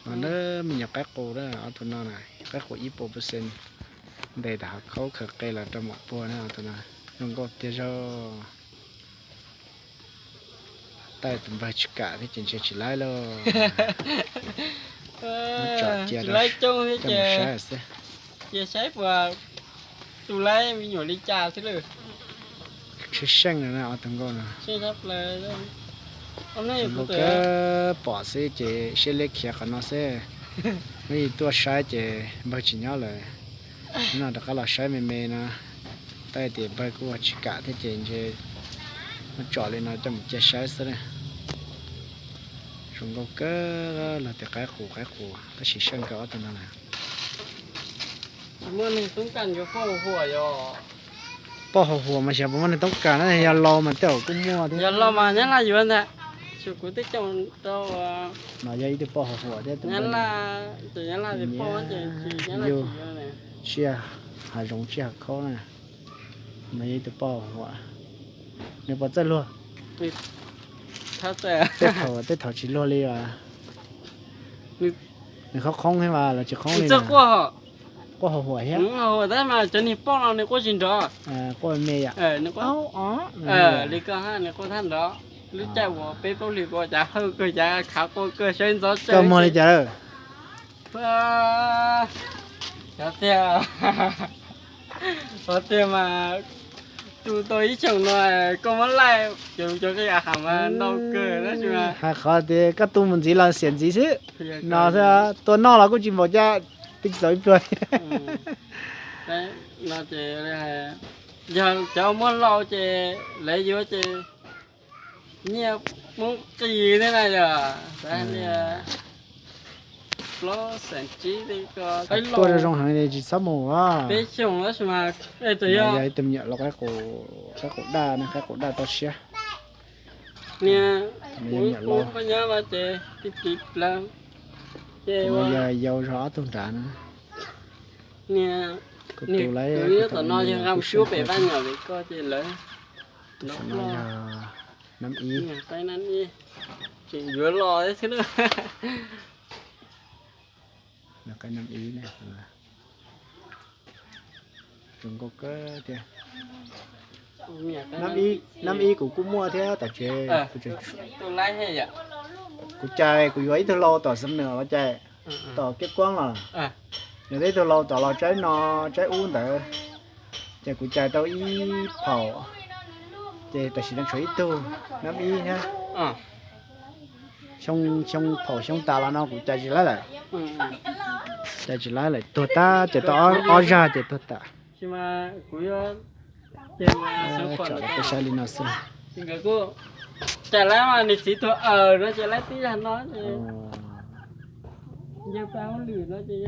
Mas na, me nyuam qaib qus na, ob tug no na, qaib qus ib puas percent, ntes tau hav khaub khaws qe los rau mam puag na, ob tug no zoo nkauj tiag zog. Tab tus npawg tsis kam thiab ces ntshe tsis laib lauj. Tsom cia rau saib xwb. Tus laib me nyuam li cas xwb lawm. Tshwj seej no na, ob tug nkauj no. Zoo nkauj kawg, pom xwb ces siab liab khiav qhov no xwb. Muab tuaj saib ces npawg tsis nyob lawm. Hnub no rov qab los saib me me no, tab tias npawg kuj tsis kam thiab ces ntshe muab tsom li no coj mus cia saib xwb na. Zoo nkauj kawg, luag tias qaib qus qaib qus tab sis seej kawg ob tug no na. Poj haus huam mas xyov puas muaj neeg toob kas na, yog laus mas tej zaum kuj muaj thiab. Yog laus mas Nyab Laj yuav ntag. Kuv twb coj rau, no yog ib tug poj haus huam thiab tus Nyab Laj, tus Nyab Laj poj ces Nyab Laj yuav, tsiaj hav zoov tsiaj hav khaub na. No yog ib tug poj haus huam. Nws puas txawj luag? Tej thaum, tej thaum tsis luag li as. Nws qhov qhoob thiab mas los tsis qhoob li. Quaj haus huam thiab. Tab mas cov niag poj no nws quaj tsis nrov. Quaj me yam. Li ko nws quaj thaj nrov. Lub caij uas peb plaub hlis ko cas hawj kawg, cas khav quaj kawg, saib ntxov kawg muag li cas lawm. Cov tiag, cov tiag mas tu tau ib xyoos no koj muab laij cov cov qij a has mas ntau kawg tab sis mas hais qhov tias koj tu mus ntxiv los xiam ntxiv xwb. No tua noj los kuj tsis npaum cas, twb tsis txaus ib pluag. No ces yog cov muab lau ces lawv yuav ces nyiaj muab qis thiab na yog. Plaub xees tsib ko tuaj zoo zoo heev li tsis txhob mus. Peb xyoos tab sis mas yog ib tug me nyuam lau, qaib qus daj na, qaib qus daj toj siab. Niag me nyuam lau, ces tus no yog yau zog ob tug nrad na. Niag kuv tus lawv tom no yog nqa mus xyuab pem Vaj Nyom Lis ko ces lawv, tus no yog Nab Ib. Tseem yuav los xwb. Nab Ib, zoo nkauj kawg thiab. Nab Ib kuv kuj muaj thiab tom tsev. Kuv cais kuv yuav ib tug lau tom Xam Nuam los cais, tom Kiab Kuab los, yuav ib tug lau tom los tsaib no tsaib ub ntawd, ces kuv cais tau ib phaum, ces tam sim no tshuav ib tug, Nab Ib thiab. Xyoo, xyoo phaum xyoo tas los no kuv cais tsis laib lawm. Cais tsis laib lawm, tuag tag ces tau ob zag ces tuag tas. Tsom rau peb saib li no xwb. Cais laib mas nws txiv tuag aws no ces laib tib zag no ces, nce pa hauj lwm no ces